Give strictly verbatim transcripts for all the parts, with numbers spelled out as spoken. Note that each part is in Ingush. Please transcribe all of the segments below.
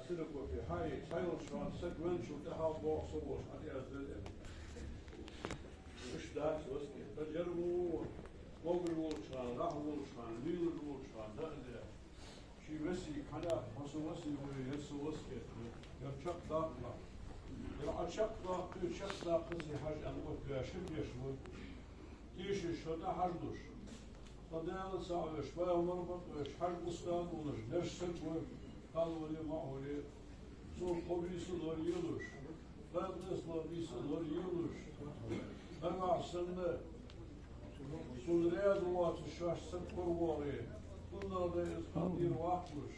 Сиракопе хьай, хьайолча хана саг венначул тӀехьагӀа боху со волуш, хьан тӀе аз дала аьлла. Уьш дац васкет. Ткъа жер ву, могар волча хана, рахь волча хана, лелаш волча хана, даъ де. Ши весиг хьанах, хьо со васи ву, яр со васкет ву, яр чакхдаккха. Яр Ӏа чакхдаккхий, чакхдаккхаций хьажа аьнна, оттаваьшар деш ву. Тийшаш шо тӀахьажалуш, ткъа Дала ца Ӏовеш, пайхамар ма кхоьш, хьажа устагӀа волаш, деш саг ву, кхалвале, маӀвале, цунна кхо бийса лораелуш, кхалнесло бийса лораелуш, нагахь санна цунна раьза воацаш шоаш саг коравогӀий, цунна дай иза кхалдийр ваккхалуш,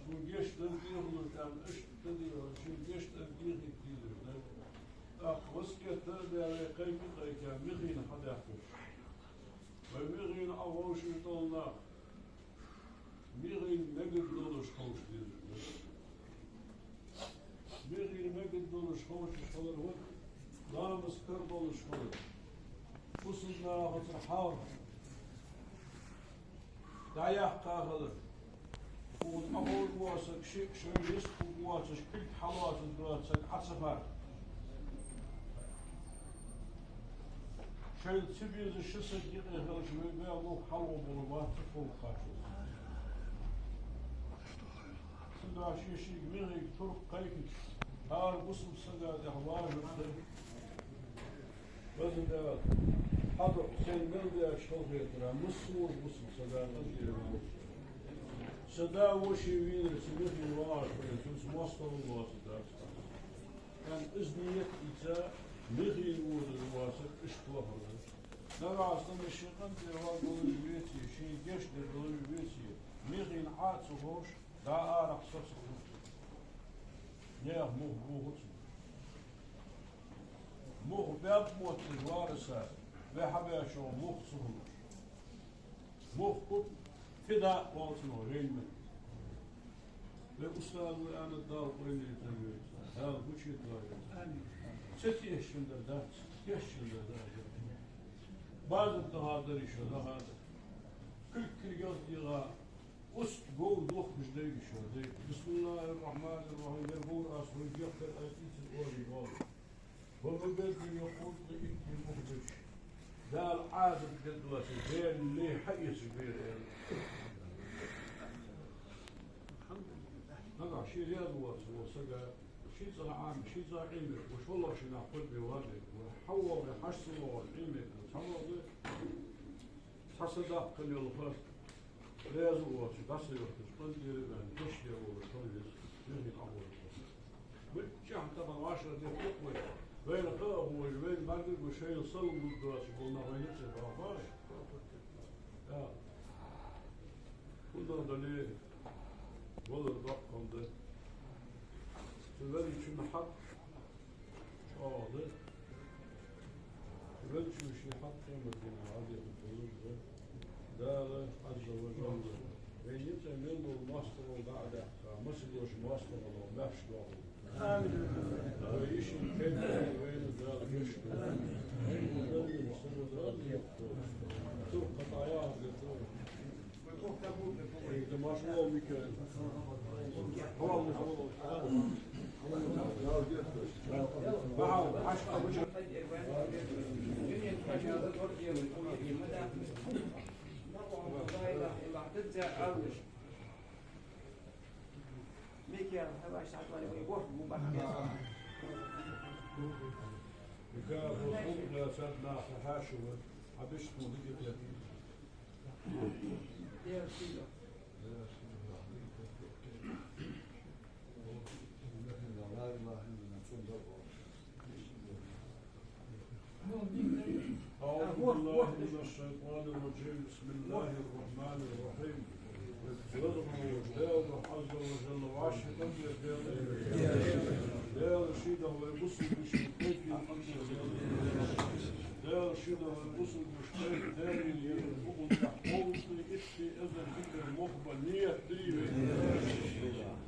цунна гешт дан тӀехулуш аьнна, иштта дан дийхьа, шен гешт дан дийхьа дийзаш дан. ТӀаккха васкет а даь, вай кхайкхи-кхайкхи, михийна хьадаьккхаш. Вай михийна Ӏа вовшийн тӀолнах, михийна мегаш долаш ховш дезаш. Михийна мегаш долаш ховшаш хилар ва, ламаз кара долаш хилар. Бусалба нахаца хьал дӀаяккха хилар. Укхаза Ӏоховш вола саг шиъ шоай йист хургвоацаш, кулг хьалоацаш дола саг Ӏа ца хар. Шоайла ца безаш ши саг юкъе хилча, вай баьлла мух хьалха болу бац ца ховш кхаччалц. Цудухьа шен шийга михийга туркх кхайкхича, хӀара бусалба сага тӀехь важиб да. Везан Дела, хьа духьа сайна мел даьча халахетарах массо а бусалба сага къинтӀера валар. Са да воший вийнар ца михийна вагӀаш вай, цунца моастагӀал лоацаргдац. ТӀаккха иза нийят ийца, михийна водаш вола саг иштта вахар ва. Нагахь санна шен къинтӀера вагӀа долаш веце, шен гешт дер долаш веце, михийна Ӏа а ца ховш, дӀа арахь со ца ховш. Нехан мух боху цунна. Мух баьб мотташ вара аса, вай хьабаьчох мух ца хулаш. Мух хӀу фида а оал цунах вайна. Вай устазо аьннад, Дала къайле тан вайна, Дала гуча дойла. Амин. Ца тешшина дар дац, тешшина дар дац. Базар даха дар иша даха дар. Кулг кулгал дегӀа, уст гов дохкаш дайга шо дайга. Бисмиллахир-рахманир-рахим. Яр гур ас хӀуй гехкар ай ийцар ори гӀол. Ва ма бедда ма хурда итти мухбиш. Дала Ӏазап дедда ваца, Дела ле хьаэцаш бер аьлла. Нагахь ший раьза воацаш вола сага, ший цӀа Ӏама, ший цӀа Ӏиймеш, ва шоллагӀа ший нах кхоьлбе варде, ва хьавогӀе, хьаш ца вогӀе, Ӏиймеш, ва цхьавогӀе, цхьа садаккха йолу хӀара. Раьза воацаш, дӀасайотташ, къинтӀера а ваьнна, гешт деш волуш хила веза, юххе дӀагӀорта. Миччахьа тахана вӀашагӀ дерг ду-кх вай. Вайна кхаъ а ховш, вайна бӀаьргаш а гуш, шайна салам луш доцуш болу нах вайна тӀе бахара. Да. ХӀунда аьлча валар доккха хӀума да. Цу веллачун хьакъ чӀогӀа да. Веллачун шен хьакъ къематдийнахь дӀадехар долуш да. Дала Ӏазза ва Жалла вайн юкъе мел долу моастагӀалла дӀа а даьккха, масадолчу моастагӀалла баьхьаш дохула. Амин. Вай йишин кхетта вайна Дала гешт дойла. Вайна Дала гешт дойла. Туркха дӀаяхьа деза. أعوذ بالله من الشيطان الرجيم. بسم الله الرحمن الرحيم. Дала Ӏазза ва Жалла вӀаши къинтӀера Дела. Дела шийна вай бусалба йишин кхайкхина къинтӀера Дела. Дела шийна вай бусалба йиша кхайкха Делан еза букъал тӀехь кховдалий, итт эзар дикар мохбан нийят дийр вай.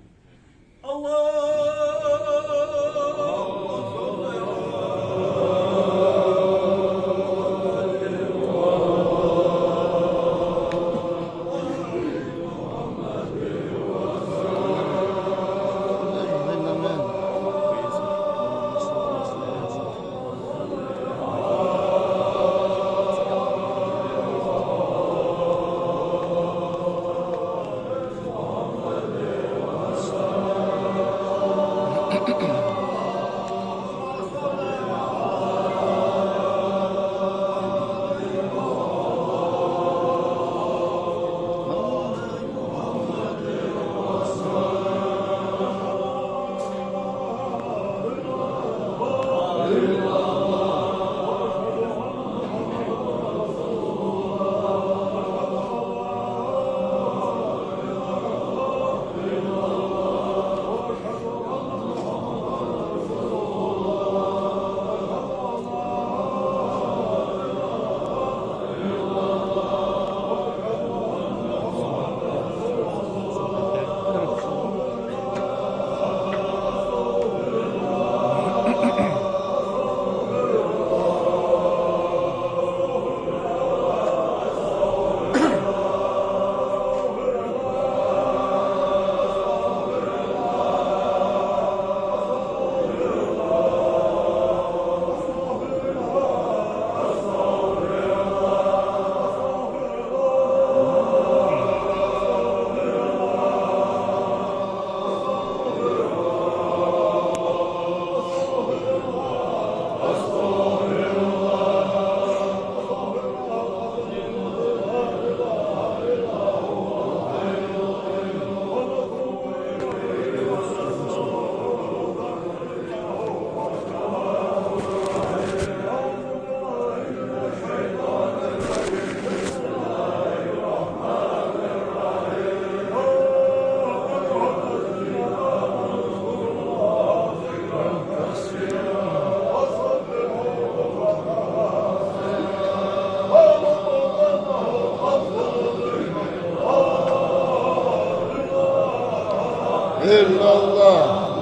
إلا الله.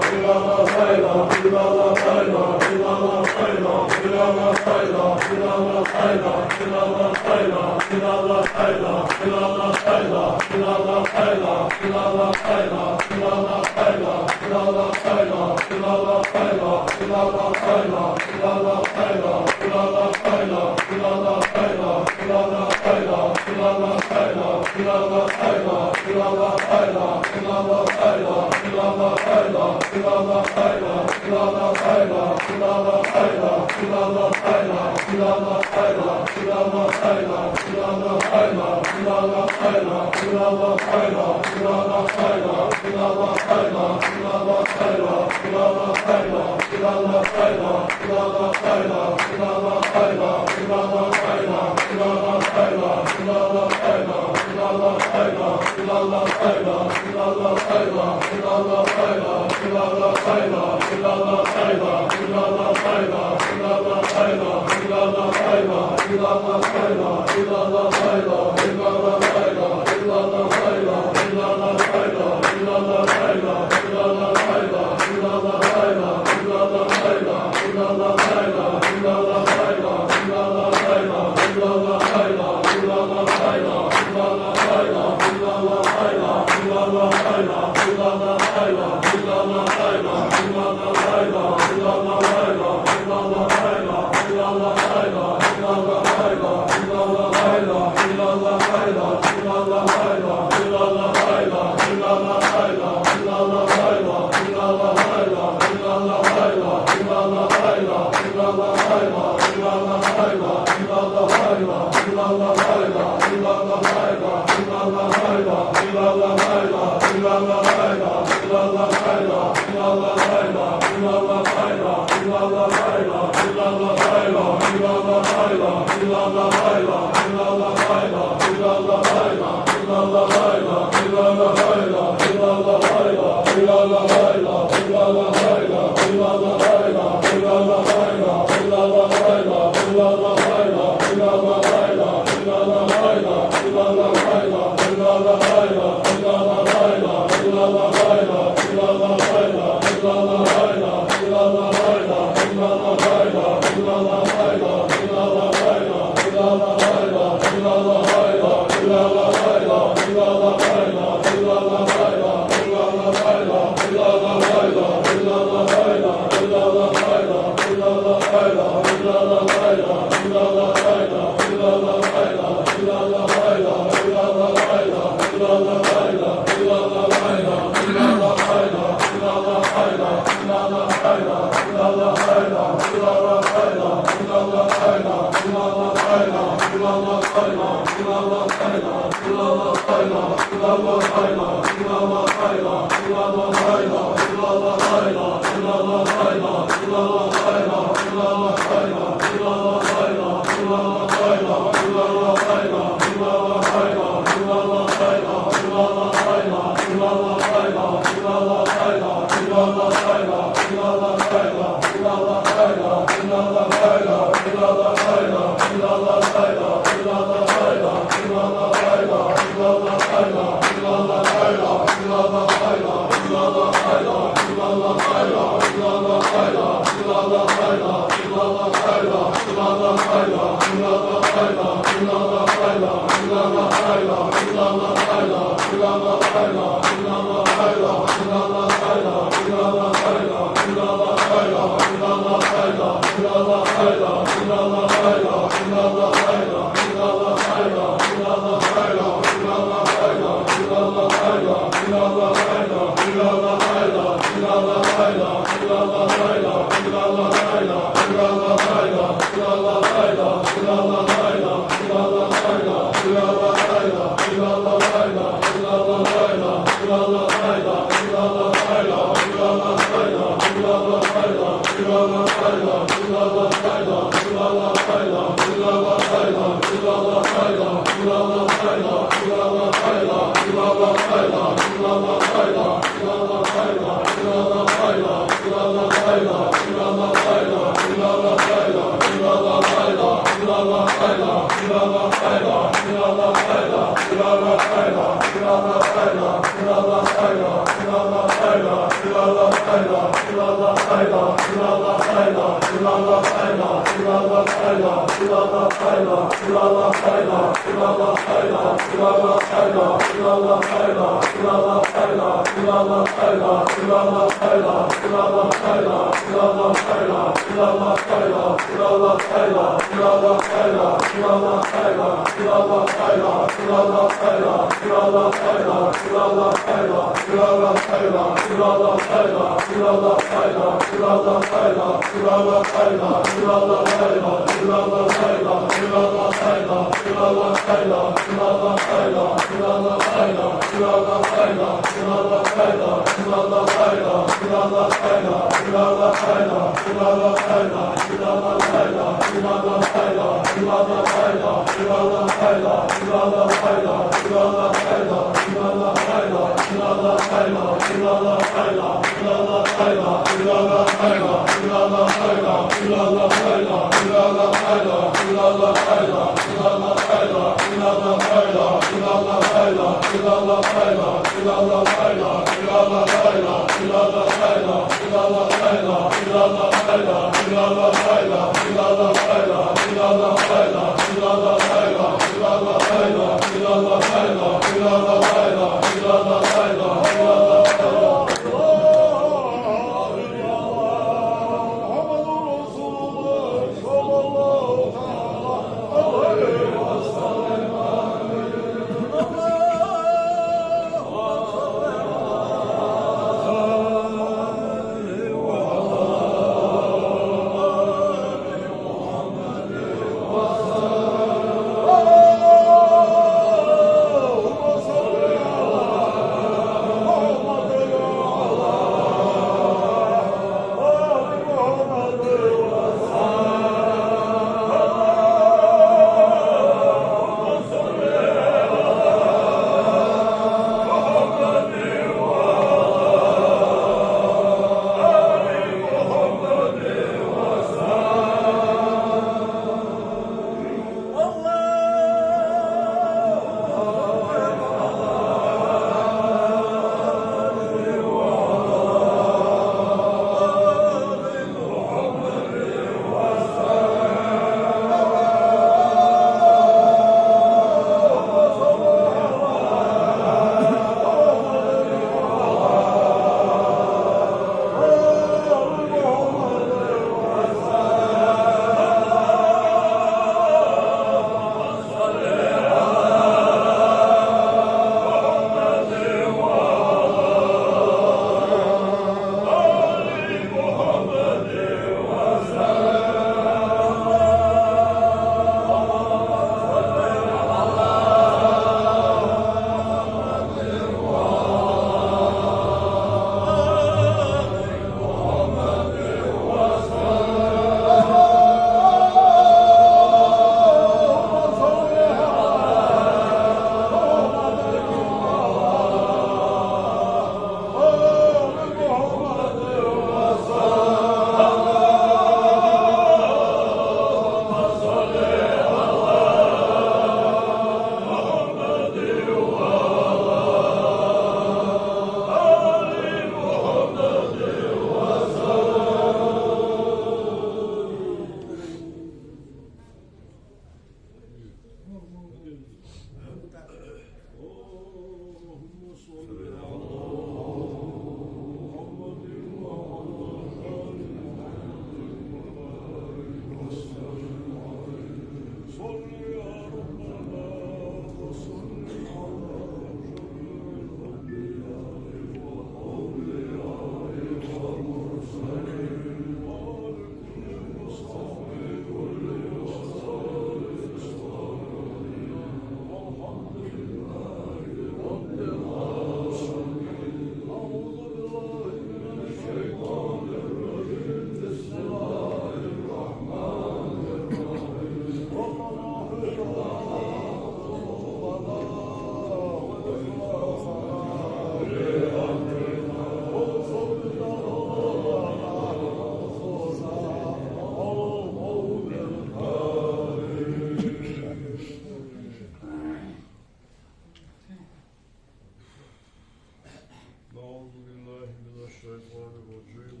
الشيطان الرجيم.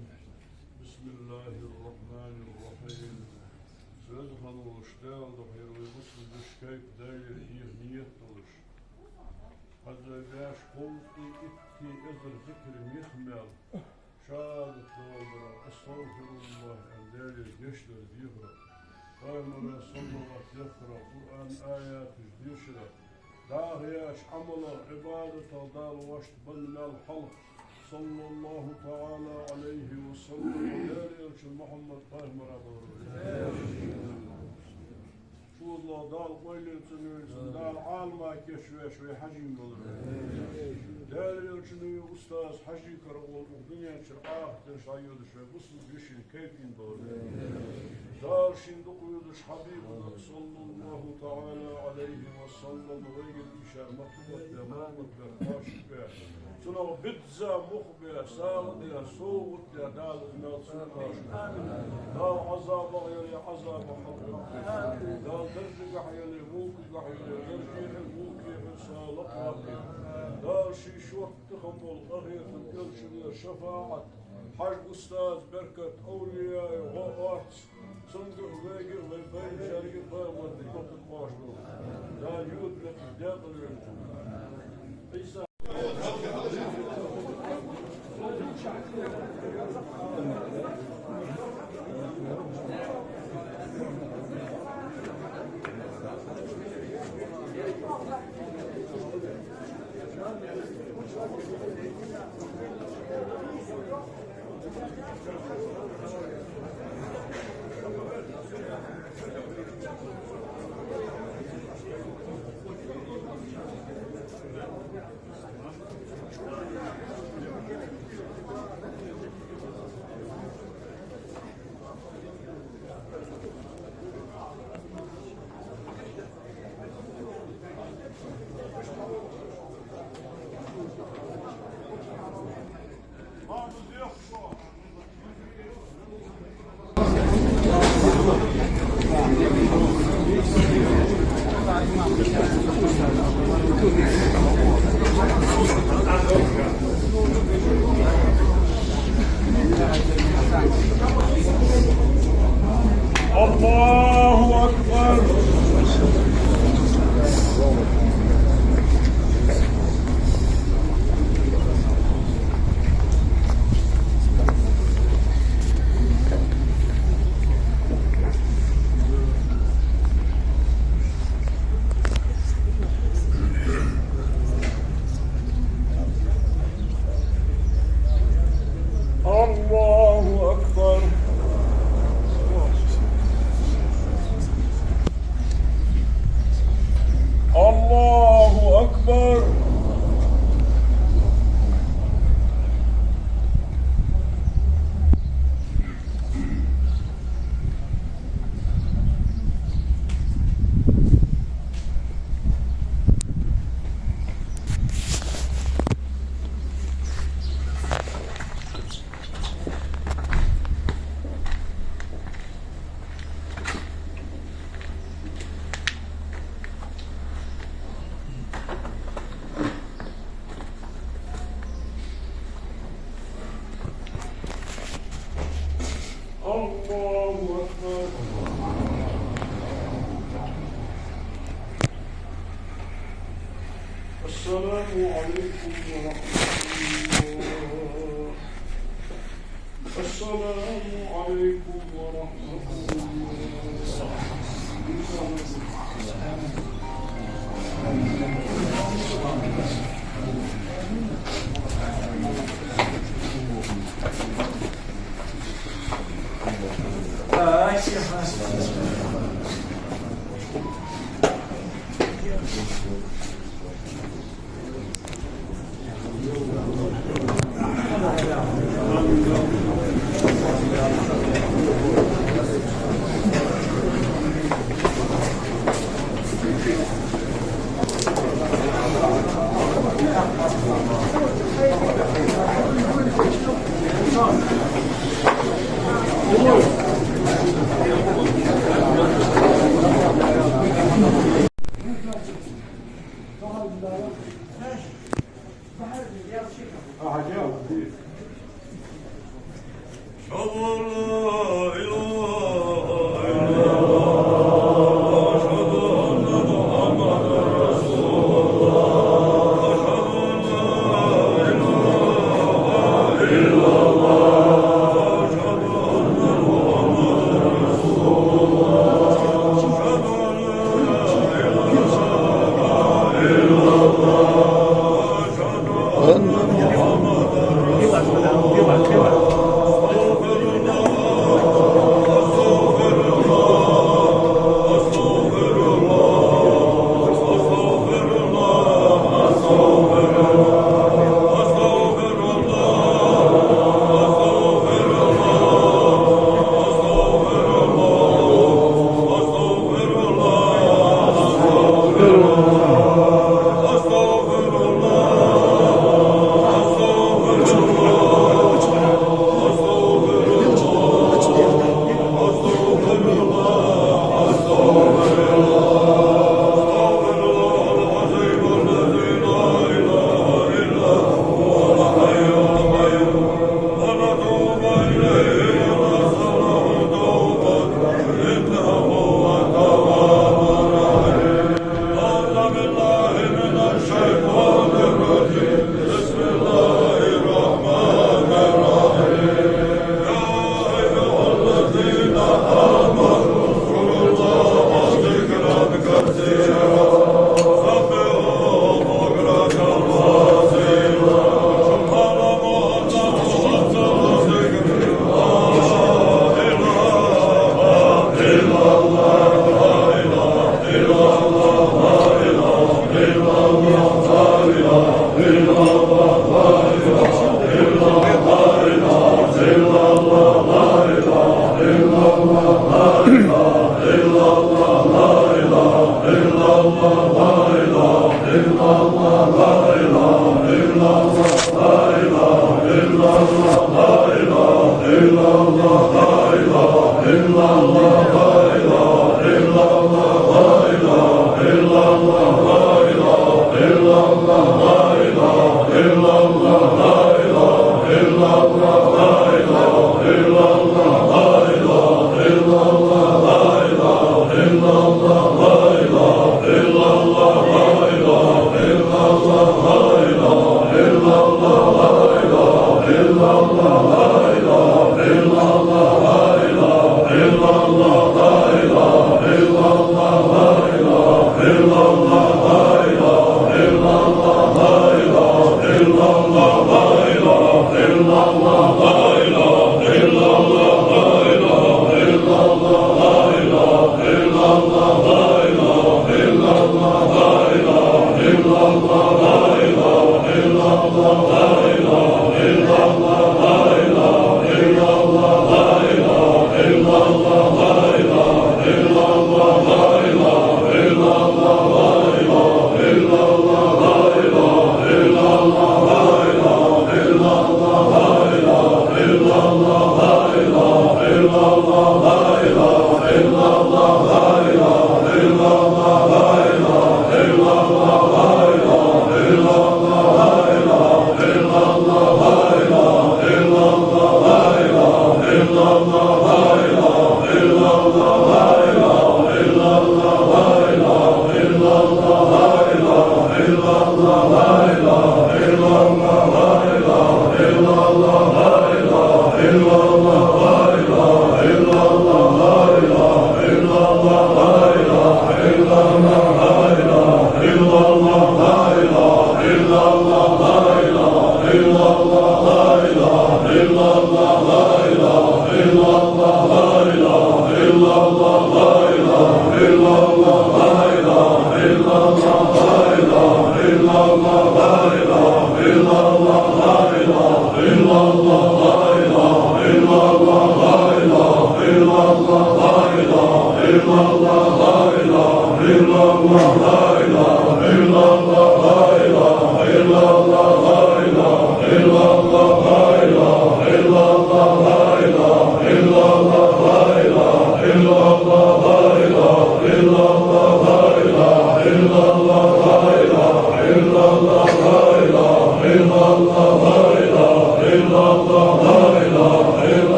بسم الله الرحمن الرحيم. Веза хинна волча Дала духьа вай бусалба вежарий кхайка Даьлагара еха нийят долаш, хаза беш кховзткъеи итт эзар зикар мех мел, шадат долдара «АстагӀфируллахӀ» аьнна, Даьлагара гешт дар дехара, Пайхамара салават дехара, Къуръан аяташ дешара, дӀахо еш Ӏамалах, Ӏибадатах Дала воашта бенна мел хьалха, саллаллахӀу таӀала Ӏалайхи ва саллам, Даьла элчан Мухьаммад пайхамара балар. Шозлагӏа Дала къайле цунна вийцун, Дала Ӏалама кийчвеш вай хьажий балар. Даьла элчан вай устаз хьажий карагӏолла укх дунен чура ахартен шоай йодаш вай бусалба вежарий кхайкийна балар. Дала шийна дукха везаш Хьабибага, саллаллахӀу таӀала Ӏалайхи ва саллам, вайгара иштта махкамат бе, махкамат бе, кхоачаш бе. Цунах бизза мух бе, сагӏа де, совгӏат де Дала из мел цунна кхоачаш. Дала Ӏазабах яле, Ӏазабах хьалхабе. Дала даржагахьа яле, мулкагахьа яле, даржехьа, мулкехьа Дала лакхваккхе. Дала ший шортта хинна бола къахетам, элчан шафаӀат, хьажа устаза беркат, овлияй гӏо, орц, цунга а, вайга а, вай байначарга а пайхамара дика моттиг кхоачаш долда. Дала йода меттиг декъала йойла. Ӏийса. الله أكبر. الله أكبر. الله أكبر. الله أكبر. السلام عليكم ورحمة الله. السلام عليكم ورحمة الله. أشهد أن لا إله إلا الله. أشهد أن محمدا رسول الله. أشهد أن لا إله إلا الله. أشهد أن محمدا رسول الله. أشهد أن لا إله إلا الله.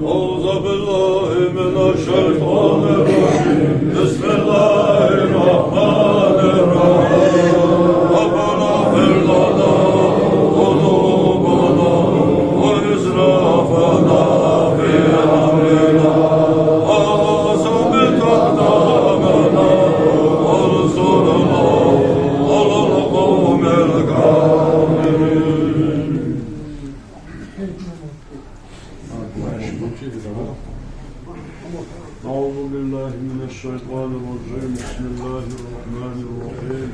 أعوذ بالله من الشيطان الرجيم. بسم الله الرحمن الرحيم. ربنا اغفر لنا ذنوبنا وإسرافنا في أمرنا وثبت أقدامنا وانصرنا على القوم الكافرين. أعوذ بالله من الشيطان الرجيم. بسم الله الرحمن الرحيم.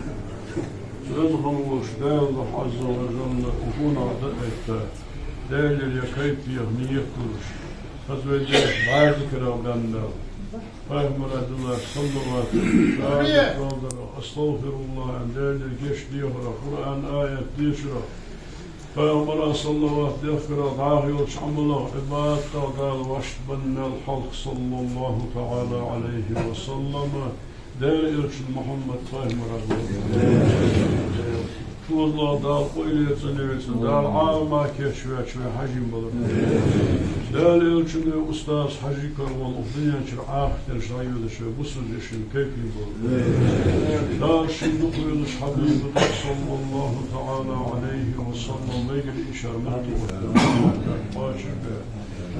Цхьан хӀамаш Даьла Ӏазза ва Жалла ухунах дӀаэтта, Даьлагара кхайпа деха нийят долаш, хаза вай деш бӀаьрза карагӀ баьнна, Пайхамара диллача салавата, шаьра кхалдарах, астагӀфируллахӀ аьнна, Даьлагара гешт дехарах, Къуръан аят дешарах, Пайхамара салават дехкарах, дӀахо йолча Ӏамалах, Ӏибадатах Дала вӀаштӀехьабенна мел хьалха, саллаллахӀу таӀала Ӏалайхи ва саллам, Даьла Элчан Мухьаммад Пайхамара. ШозлагӀа Дала къойле цӀенве цун, Дала Ӏалама кийчваьча вай хьажий балар. Даьла Элчан вай устаз хьажий карагӀолла укх дунен чура Ӏахаташ дӀайодаш вай бусалба вешийна кхайкхий балар. Дала ший дукха везача Хьабиба тӀа, саллаллахӀу таӀала Ӏалайхи ва саллам, вайгара и шера меттиг оттаве, кхоачашбе.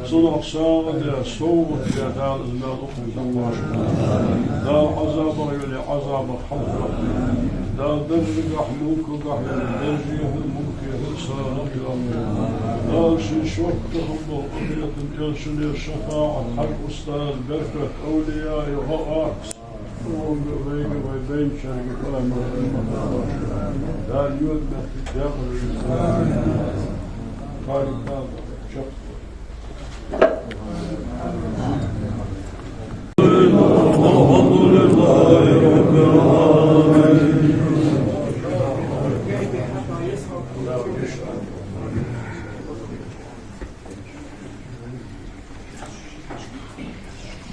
Цунах сагӀа де, совгӀат де Дала из мел укхунга дӀакхоачашбе. Дала Ӏазабах йоле Ӏазабах хьалхаваккхалва. Дала даржагахьа, мулкагахьа йоле даржехьа, мулкехьа сагӀа кхоачашбе. Дала ший шортта хинна бола къахетам, Элчан шафаӀат, хьажа устаза беркат, овлияий гӀо, арц, вайга, вай байначарга, Дала йода моттиг декъала йойла. Амин. Амин.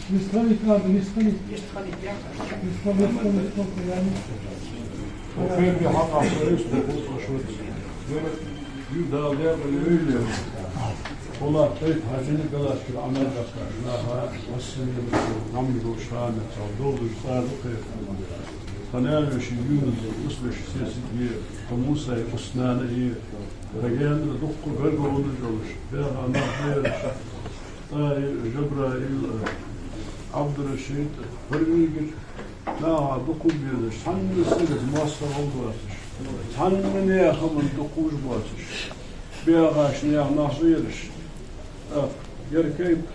Не склонить надо, не склонить. Не склонить, не склонить, не склонить, я не. Укх кепе хьакъехьа хьо йист бохуш ва шуца. Ю Дала декъала йойла. Хьо латта тайпа хьажина галашкара Ӏамал даккхаш наха, массане а, гӀаммалуш хана, цхьа долаш цӀа дукха. Тха наьна веший Юнус, ус веший сесаг е, тха Мусай ус нана е, тха генара дуккха гаргало йолаш, баьха нах бераш, ТӀахӀир, Жабраил, Ӏабдурашид, хӀара вийгар наха дукха безаш, цхьанне сагаца моастагӀал доацаш, цхьанне наьха хӀаман дукха уж боацаш, баьхача наьха нах бераш, тӀаккха ер кхайпа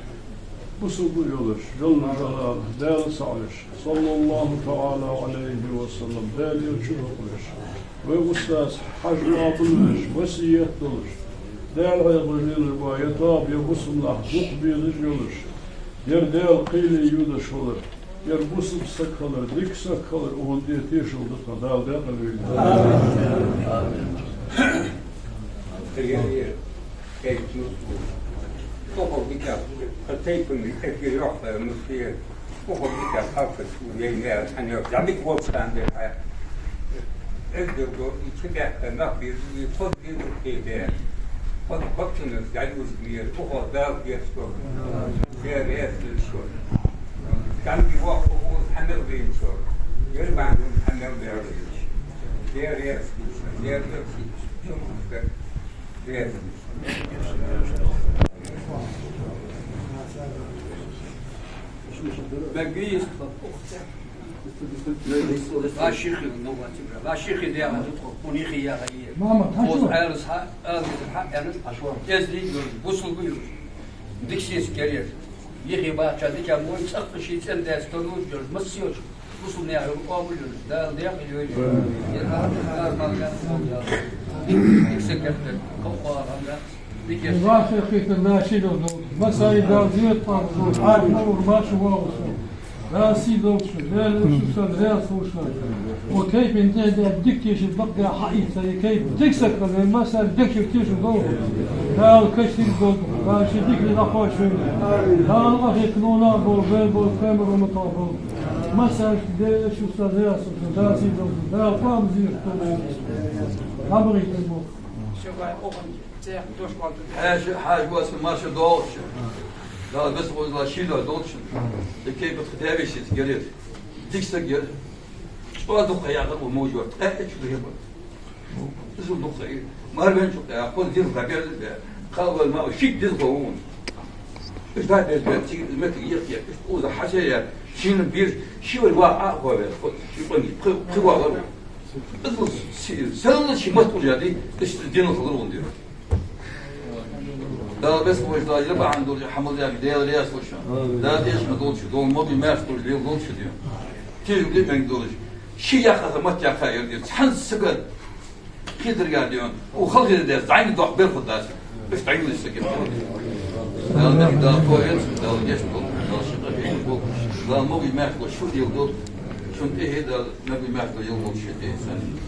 бусалба йолаш, Жалла Жалалахь, Даьла цаӀ веш, саллаллахӀу таӀала Ӏалайхи ва саллам, Даьла Элча хьокхавеш, вай устаз хьажа къоабалвеш, весет долаш, Даьла хьехамаш лелаш бола я тоаба, я бусалба нах дукха безаш йолаш, ер Даьла кхеле йодаш хилар, ер бусалба саг хилар, дика саг хилар, укхунна тӀа тешал да тха, Дала декъала йойла. Амин. Амин. Эггара дика, тха тайпан эггара йоккха муфти, укхо дика хьалхашка вайна хьанех дӀабита волча хана дера хьа. Эздел до, и чу баьхка нах беза, и кхо беза кхе бе. Кхо бакъчанаш дӀадужа мера, укхо Дала гешт долда. Дера ясла шо. Кам ди воккха укхо хьанал венчо. Ер бан хьанал венчо. Дера ясла шо. Дера ясла шо. Ва шихи, ну, ва шихи дяха дутхо, кун ихи яха ие. Мама, хьажа. Оз айлас хьа, айлас хьа, айлас хьа. Эздий йолаш, бусалба йолаш. Диксис кереш. Ихи бахча дика мой, цӀаккха ший цӀен дас кадуж йолаш, массайолаш. Бусалба наьха къоабал йолаш, Дала декъала йойла. Ер хьа, хьа, хьа, хьа, хьа. Дикса кертер, кхо хьа, хьа, хьа. Дикес. Ва шихи, наши йолаш. Масса а Дала зерат къоабал долда, Ӏаьржа ма вар, маьрша воагӀалва со. Дала сий долда шун, Даьла Элча санна раьза хилва шоана. Укх кепан тӀа дика тешам бакъда хьаийца, из кепа дика саг хилва, масса а дегашка тешам долда. Дала каша сийрда долда, Дала ший дика лакхой шоана. Дала къахетам бола нах бола, бер бола, камера ма тоаболба. Масса а Даьла Элча санна раьза хилва шоана, Дала сий долда, Дала къоабал зерат долда. ХьабагӀийта мо. Хьажа, хьажа вац маьрша доагӀаш. Дала бес гӀозла шийла долчун. Укх кепа тха даь-вешийца герга. Дика саг яр. ЧӀоагӀа дукха яхар ва мовжор. Ткъаь чу дехар. Из дукха. Марвен чу къяхо дир дагар бе. Кхалвал ма шик дир гӀо вун. Уж да дер бе, цига метте ехке. Уж уза хьажа яр. Шийна бир, ши вар ва а хове. Ши къони, пхи, пхи ва вар. Из си-, селла ши мат уже ди, из динал хилар вун дир. Дала бес вож Дала, ира бахьан долча хьамал яга Даьла раьза хилва шоана. Дала эшма долча, дола могӀи маьрша долча, лел долча дин. Тижа лиманг долча. Ши яха мат яха ер дир. Цхьан сага хидар яр дин. У халхир дер, зайни дох бер худ дац. Иш тайни сага. Дала нах Дала тоэц, Дала геш бол, Дала ши къахетам бол. Дала могӀи маьрша долча шу лел дол. Шун тӀехье Дала могӀи маьрша долча лел долча тӀехье санна.